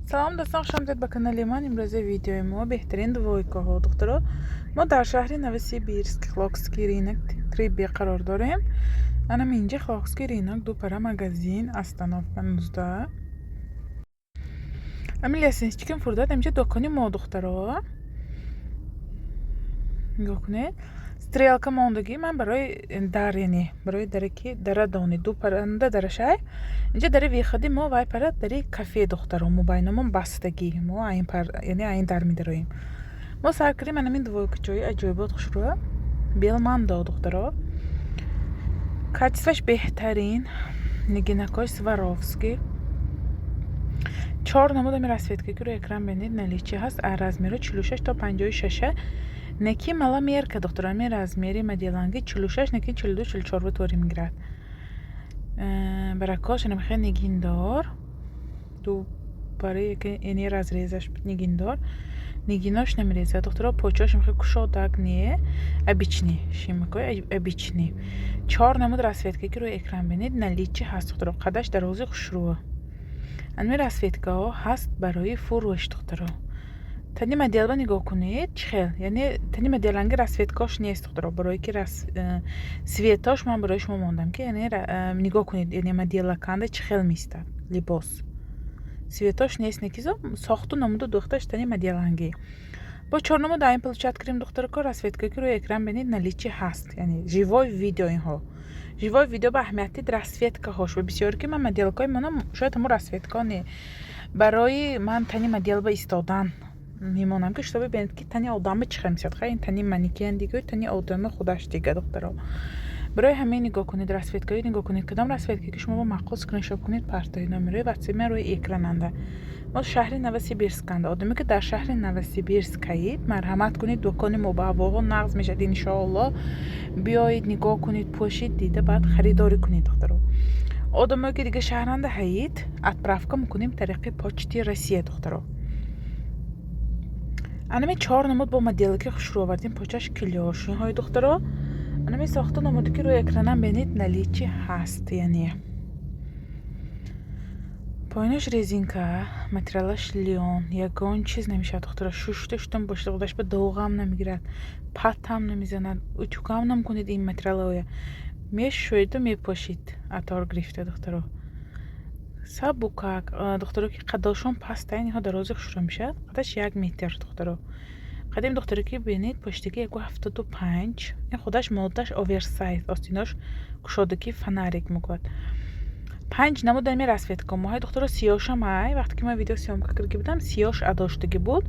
Салом, дӯстон, хуш омадед ба канали ман. Имрӯза видеои мо беҳтарин двойкаҳо, духтаро. Мо дар шаҳри Новосибирск, Хилокский рынок 3Б қарор дорем. Анам инҷа Хилокский рынок, ду пара магазин, остановка 19. Ами лестничкам фурдад, инҷа дукони мо, духтаро. Нигоҳ кунед. Стрелка мондагӣ ман барои дар, яъне барои даре ки дара донед, ду паранда дарашай. Инҷа дари выходи мо, вай пара дари кафе, духтаро, мобайнамон бастагӣ. Мо айн пар, яъне айн дар медароем. Мо сар кардем анамин двойкачои аҷоибот хушрӯ. Белмандо, духтаро. Качестваш беҳтарин. Нигинакои Сваровски. Чор намуд ами расцветка, ки рӯи экран бинед, наличии ҳаст, а размеро 46 то 56. Неки маломерка, духтаро, ами размери моделанги 46, неки 42, 44 ба торӣ мегирад. Баракош анам хеле нигиндор. Ду пари, яъне разрезаш нигиндор. Нигинош намерезад, духтаро, почош хеле кушодак не, обычный, шимакои обычный. Чор намуд расцветка, ки рӯи экран бинед, наличии ҳаст, духтаро. Қадаш дарози хушрӯ. Анами расцветкаҳо ҳаст барои фурӯш, духтаро. Тани моделба нигоҳ кунед, чӣ хел, яъне тани моделанги расцветкаош нест, духтаро, барое ки цветош ман барои шумо мондам, ки яъне нигоҳ кунед, яъне моделаканда чӣ хел меистад либос. Цветош нест, некизо сохту намуду духташ тани моделангӣ. Бо чор намуд айн получать кардем, духтарако, расцветка, ки рӯи экран бинед, наличии ҳаст, яъне живой видео инҳо. Живой видео ба аҳамияти расцветкаҳош ва бисёре ки ман моделкаҳои монам, шояд ҳамун расцветкаҳо не. Барои ман тани моделба истодан мемонам, ки шумо бибинед, ки тани одама чӣ хел мешавад. Хай, ин тани манекен дига, тани одами худаш дига, духтаро. Барои ҳамин нигоҳ кунед, расцветкаҳо нигоҳ кунед, кадом расцветка, ки шумо маъқул, скриншот кунед, партоед. Номерои ватсапи ман рӯи экрананда. Мо шаҳри Новосибирсканда. Одаме, ки дар шаҳри Новосибирскаид, марҳамат кунед, дукони мо ба ҳавоҳо нағз мешавад, иншоалло. Биёед, нигоҳ кунед, пӯшид, дида, баъд харидорӣ кунед, духтаро. Одамое, ки дига шаҳранда ҳаид, отправка мекунем тариқи Почти Россия, духтаро. Анами чор намуд бо моделаки хушрӯ овардем, почаш клёшиҳои, духтаро. Анами сохта намуде, ки рӯи экранам бинед, наличии ҳаст, яъне поинаш резинка, материалаш лён, ягон чиз намешавад, духтаро. Шушта шуштам бошад, худаш ба доғам намегирад, патам намезанад, утюгам намкунед ин материалҳоя. Мешӯеду мепошид, атор гирифта, духтаро. Сабукак, духтаро, ки қадошон паста, инҳо дарози хушрӯ мешавад, қадаш 1 метр, духтаро. Қадим духтаре, ки бинед, поштаги 1,75. Ин худаш моддаш оверсайз, остинош кушодаки, фонарик мегӯяд. Панҷ намуд ами расцветка моҳай, духтаро. Сиёшам ай, вақте ки ман видео съёмка карда будам, сиёш адоштагӣ буд.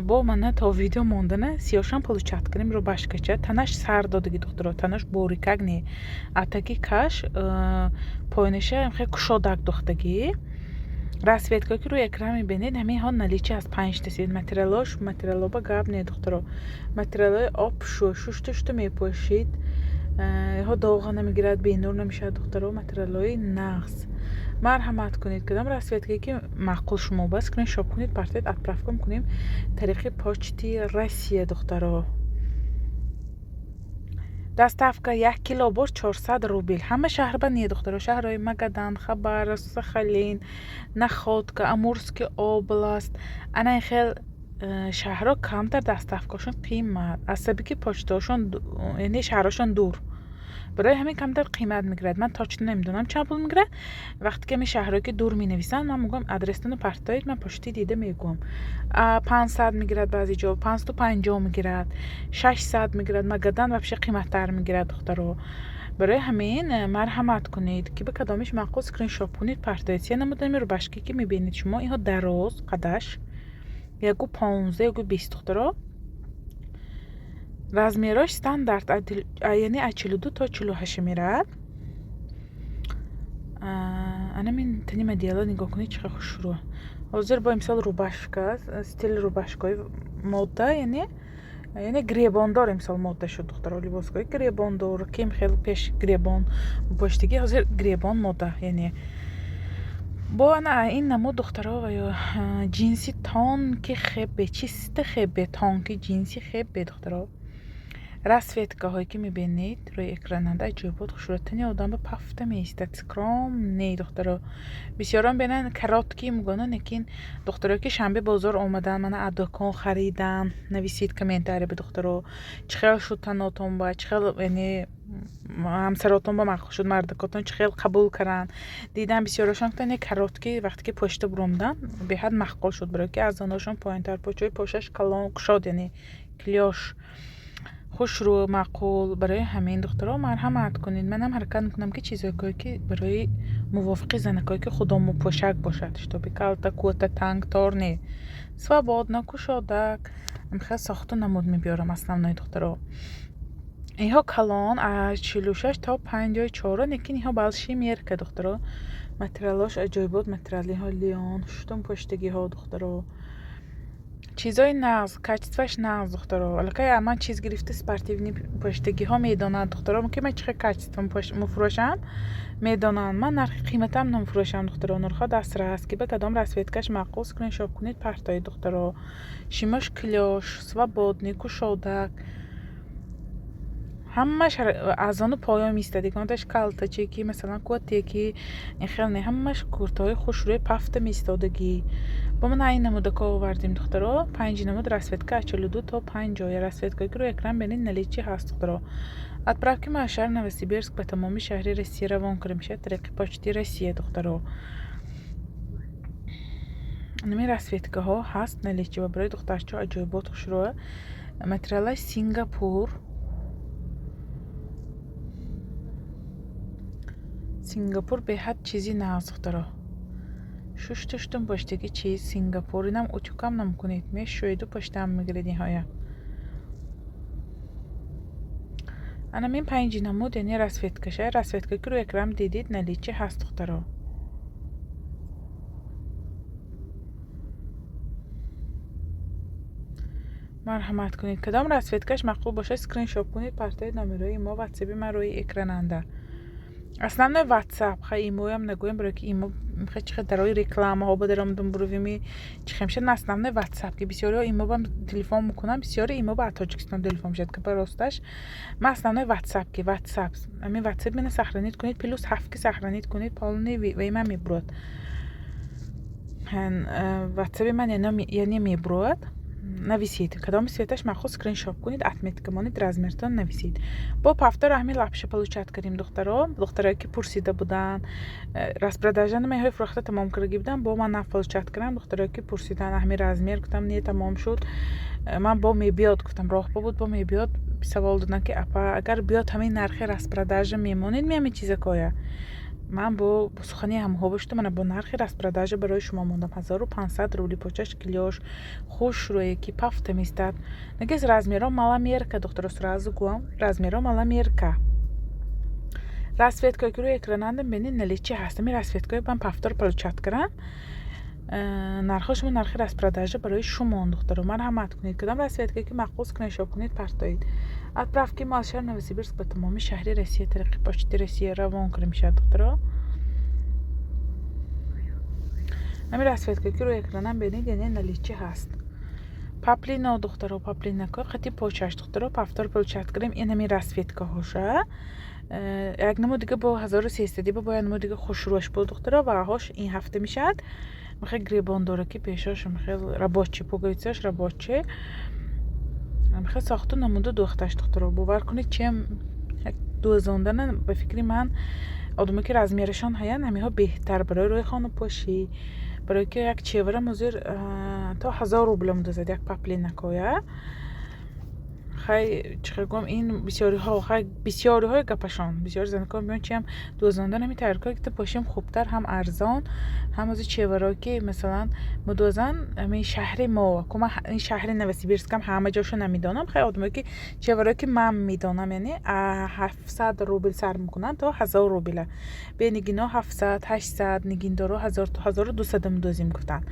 Бо мана то видео мондана сиёшам получать кардем. Рубашкача танаш сар додагӣ, духтаро, танаш борикак не, атаки каш, поинаша хеле кушодак духтагӣ. Расцветка, ки рӯи экран мебинед, ҳаминҳо наличии аз панҷта цвет. Материалош, материало ба гап не, духтаро, материалҳои обшу, шушта шушта мепӯшид, ҳо доға намегирад, бенур намешавад, духтаро, материалҳои нағз. Марҳамат кунед, кадом расцветкае, ки маъқул шумо ба, скриншот кунед, партоед, отправка мекунем тариқи Почти Россия, духтаро. Доставка 1 кило бор 400 рубл. Ҳама шаҳрба не, духтаро, шаҳрҳои Магадан, Хабаровск, Сахалин, Находка, Амурский область, ана ин хел шаҳрҳо камтар доставкашон қимат, аз сабаби ки почтаошон, яъне шаҳрҳошон дур, барои ҳамин камтар қимат мегирад. Ман точно намедонам, чанд пул мегирад. Вақте ки ҳамин шаҳрҳое, ки дур менависанд, ман мегӯям, адрестонро партоед, ман почти дида мегӯям. 500 мегирад, баъзе ҷо 550 мегирад, 600 мегирад. Магадан вообще қиматтар мегирад, духтаро. Барои ҳамин марҳамат кунед, ки ба кадомиш маъқул, скриншот кунед, партоед. Се намудани рубашка, ки мебинед шумо, инҳо дароз, қадаш 1,15, 1,20, духтаро. Размерош стандарт, яъне аз 42 то 48 меравад. Анамин тани модела нигоҳ кунед, чӣ қадр хушрӯ. Ҳозир бо имсол рубашка, стили рубашкаҳои мода, яъне гиребондор имсол мода шуд, духтаро. Либосҳои гиребондор, ким хел пеш гиребон поштигӣ, ҳозир гиребон мода. Яъне бо ана ин намуд, духтаро, ва ё ҷинси тонкий хебе, чисто хебе, тонкий ҷинси хебе, духтаро. Расцветкаҳое, ки мебинед рӯи экрананда, аҷоибот, хушрӯ, тани одам ба пафта меистад, скромный, духтаро. Бисёрон бинан, короткий мегӯянд, лекин духтаро, ки шанбе бозор омадан, мана аз дукон харидан, нависед комментарий ба, духтаро, чӣ хел шуд танотон ба, чӣ хел, яъне ҳамсаротон ба маъқул шуд, мардакотон чӣ хел қабул карданд, дидам, бисёрошон гуфтанд, не, короткий вақте ки пошта буромдан, беҳад маъқул шуд, барое ки аз оношон поёнтар, почаҳои пошаш калон, кушод, яъне клёш, хушрӯ, маъқул. Барои ҳамин, духтаро, марҳамат кунед. Манам ҳаракат мекунам, ки чизое, ки барои мувофиқи занакое, ки худомупӯшак бошад, чтобы калта кӯта, танг, тор не, свободно, кушодак, хел сохту намуд мебиёрам. Основной, духтаро, инҳо калон, аз 46 то 54, лекин инҳо большие мерка, духтаро. Материалош аҷоибот, материал инҳо лён, шутум пуштагиҳо, духтаро, чизои нағз, качестваш нағз, духтаро. Аллакай ман чиз гирифта, спортивный пуштагиҳо медонанд, духтаро, ки ман чӣ хел качество мефурӯшам, медонанд. Ман нархи қиматам намефурӯшам, духтаро, нурхо дастрас. Ки ба кадом расцветкаш маъқул, скриншот кунед, партоед, духтаро. Шимош клёш, свободный, кушодак, ҳамаш аз ону поён меистад. Ягонташ калтаче ки, масалан, кӯте ки ин хел не, ҳамаш куртаҳои хушрӯи пафта меистодагӣ. Бо ман ин намудако овардем, духтаро, панҷ намуд расцветка, аз 42 то 50. Расцветкое, ки рӯи экран бинед, наличии ҳаст, духтаро. Отправки мо аз шаҳри Новосибирск ба тамоми шаҳри Россия равон карда мешавад тариқи Почти Россия, духтаро. Ҳамин расцветкаҳо ҳаст наличии ва барои духтарчаҳо аҷоибот, хушрӯя, материалаш Сингапур. Сингапур беҳад чизи нағз, духтаро. Шушту шутум поштаги чиз Сингапур. Инам утюгам намкунед, мешӯеду поштаам мегиред ниҳоя. Анамин панҷи намуд, яъне расцветкаша. Расцветка, ки рӯи экран дидед, наличии ҳаст, духтаро. Марҳамат кунед, кадом расцветкаш маъқул бошад, скриншот кунед, партоед. Номерои мо, ватсаби ман рӯи экрананда, основной ватсап. Хай, имоям нагӯям, барое ки имо чӣ хел дарои рекламаҳо ба даромадум бурувими чӣ хел мешавад. Основной ватсап, ки бисёриҳо имо ба телефон мекунанд, бисёри имо ба Тоҷикистон телефон мешавад, ки ба росташ ман основной ватсап, ки ватсап, ҳамин ватсап мена сохранить кунед, +7 ки сохранить кунед, полный ваи ман мебурояд, ватсаби ман яъне мебурояд. Нависед, кадоми цветаш маъқул, скриншот кунед, отметка монед, размертон нависед. Бо пафторо ҳамин лапша получать кардем, духтаро. Духтарое, ки пурсида буданд, распродажа намеҳои фурӯхта тамом кардагӣ будам, бо ман нав получать кардам. Духтарое, ки пурсиданд ҳамин размер, гуфтам, не, тамом шуд. Ман бо мебиёд гуфтам, роҳба буд, бо мебиёд. Савол доданд, ки апа, агар биёд, ҳамин нархи распродажа мемонед меҳамин чизакоя? Ман бо сухани ҳамҳо бошта, мана бо нархи распродажа барои шумо мондам, 1500 рубли. Почаш клёш, хушрӯе, ки пафта меистад. Нагез, размеро маломерка, духтаро, сразу гӯям, размеро маломерка. Расцветкое, ки рӯи экрананда бинед, наличии ҳаст. Ҳамин расцветкое ман пафтор получать кардам. Нархҳо шумо нархи распродажа барои шумо, духтаро. Марҳамат кунед, кадом расцветкае ки маъқул, скриншот кунед, партоед. Отправки мо аз шаҳри Новосибирск ба тамоми шаҳри Россия тариқи Почти Россия равон карда мешавад, духтаро. Ҳамин расцветкае, ки рӯи экранам бинед, яъне наличии ҳаст. Паплино, духтаро, паплинако қати почаш, духтаро, пафтор получать кардем. Ин ҳамин расцветкаҳоша. Як намуд дига бо 1300 бо як намуд дига хушрӯяш буд, духтаро, ва ҳош ин ҳафта мешавад. Мехел гребон дора, ки пешош мехел рабочий, пуговицааш рабочий, мехел сохту намуду духташ. Духтаро, бовар кунед, чем дӯзондана, ба фикри ман, одаме, ки размерашон ҳаянд, ҳаминҳо беҳтар барои рӯи хонапошӣ, барое ки як чевара мозир то 1000 рубля медозад, як паплинакоя. Хай, чӣ хел гӯям, ин бисёриҳо, хай, бисёриҳои гапашон, бисёри занакон меоянд, чиам дӯзондан, ҳамин тайёркое ки пошем хубтар, ҳам арзон, ҳам ози чеваро, ки масалан мудозан. Ҳамин шаҳри мо, ку ман ин шаҳри Новосибирскам ҳама ҷошо намедонам. Хай, одамое ки чеваро, ки ман медонам, яъне 700 рубл сар мекунанд то 1000 рубля. Бенигино 700, 800, нигиндоро 1000 то 1200 медозем, гуфтанд.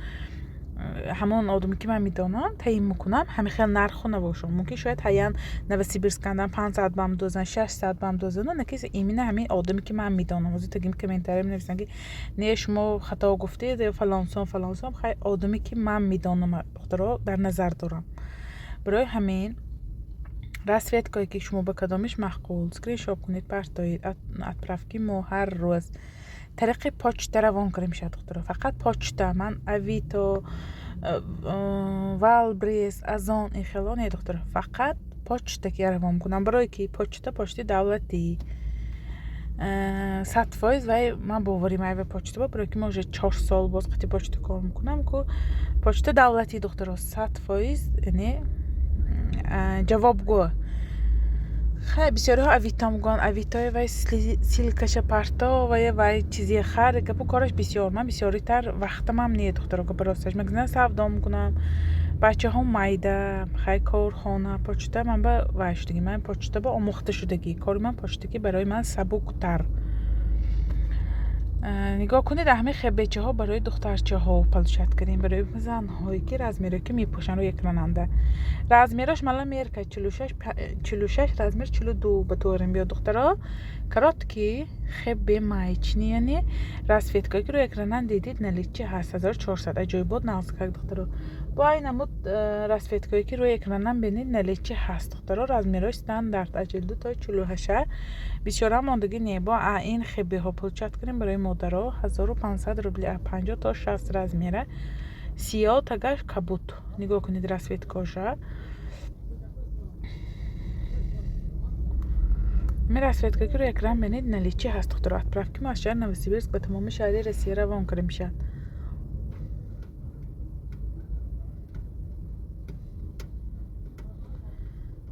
Ҳамон одаме, ки ман медонам, таъин мекунам, ҳамин хел нархҳо набошад. Мумкин, шояд ҳаян Новосибирскандан 500 бам дозан, 600 бам дозан, на ки именно ҳамин одаме, ки ман медонам. Ҳозир тагим комментария менависанд, ки не, шумо хато гуфтед, фалонсон, фалонсон. Хай, одаме, ки ман медонам, духтаро, дар назар дорам. Барои ҳамин Расцветкое ки шумо ба кадомиш маъқул, скриншот кунед, партоед. Отправки мо ҳар рӯз тариқи почта равон карда мешавад, духтаро. Фақат почта. Ман Авито, Вайлдберриз, Озон, ин хело не, духтаро, фақат почта ки равон мекунам, барое ки почта, почтаи давлатӣ 100%. Вай ман боварим айва почта ба, барое ки мо уже 4 сол боз қати почта кор мекунам ку. Почта давлатӣ, духтаро, 100%, яъне ҷавобгӯ. Хай, бисёриҳо Авито мегӯянд, Авитои вай ссылкаша парто вай, вай чизи хар, гапу кораш бисёр. Ман бисёритар вақтамам не, духтаро, гапа росташ, магазина савдо мекунам, бачаҳо майда, хай, кор, хона, почта ман ба вай шудагӣ, ман почта ба омӯхта шудагӣ, кори ман почтагӣ барои ман сабуктар. Нигоҳ кунед, ҳамин хебечаҳо барои духтарчаҳо получать кардем, барои занҳое ки размере ки мепӯшанд рӯи экрананда. Размераш маломерка 46, размер 42 ба туғрим биёд, духтаро. Короткий хебе маечный, яъне расцветкое ки рӯи экранан дидид, наличии ҳаст, 1400, аҷоибот, нағзкак, духтаро. Бо ай намуд расцветкое ки рӯи экранан бинед, наличии ҳаст, духтаро. Размерҳои стандарт аз 42 то 48, бисёрам мондагӣ не. Бо ин хебеҳо получать кардем барои модаро, 1500 рубли, 50 то 60 размера, сиёҳ, тагаш кабуд. Нигоҳ кунед расцветкоша. Ҳамин расцветка ки рӯи экран бинед, наличии ҳаст, духтаро. Отправки мо аз шаҳри Новосибирск ба тамоми шаҳри Россия равон карда мешавад.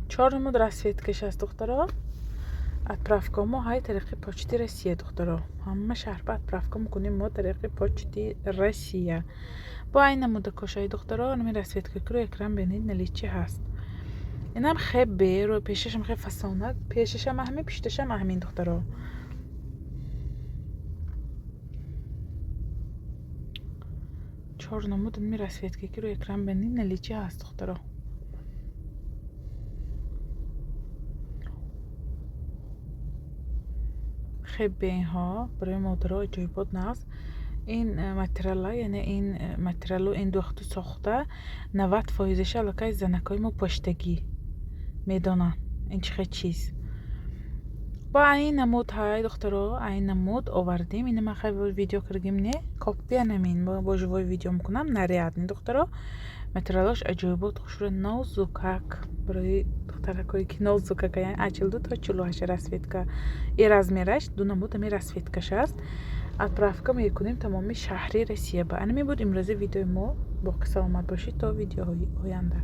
Чор намуд расцветкаш аст, духтаро. Отправка мо ҳай тариқи Почти Россия, духтаро, ҳама шаҳрба отправка мекунем мо тариқи Почти Россия. Бо ай намуда кошаи, духтаро, ҳамин расцветка ки рӯи экран бинед, наличии ҳаст. Инам хебе, рӯи пешашам хеле фасонак, пешашам ҳамин, пушташам ҳамин, духтаро. Чор намуд ҳамин расцветка ки рӯи экран бинед, наличии ҳаст, духтаро. Хебе инҳо барои модаро аҷоибот, нағз. Ин материала, яъне ин материалу ин духту сохта, 90 фоизаша аллакай занакҳои мо пуштагӣ медонанд, ин чӣ хел чиз. Бо айн намуд ҳай, духтаро, айн намуд овардем. Ина ман хай видео кардагим, не копия намин, бо живой видео мекунам, нарядный, духтаро. Материалош аҷоибот, хушрӯ, нозукак, барои духтаракое ки нозукак, аз 42 то 48 расцветка и размераш, ду намуд ҳамин расцветкаш аст. Отправка мекунем тамоми шаҳри Россия ба. Ана мебуд имрӯзи видеои мо. Боқӣ саломат бошед то видеоҳои оянда.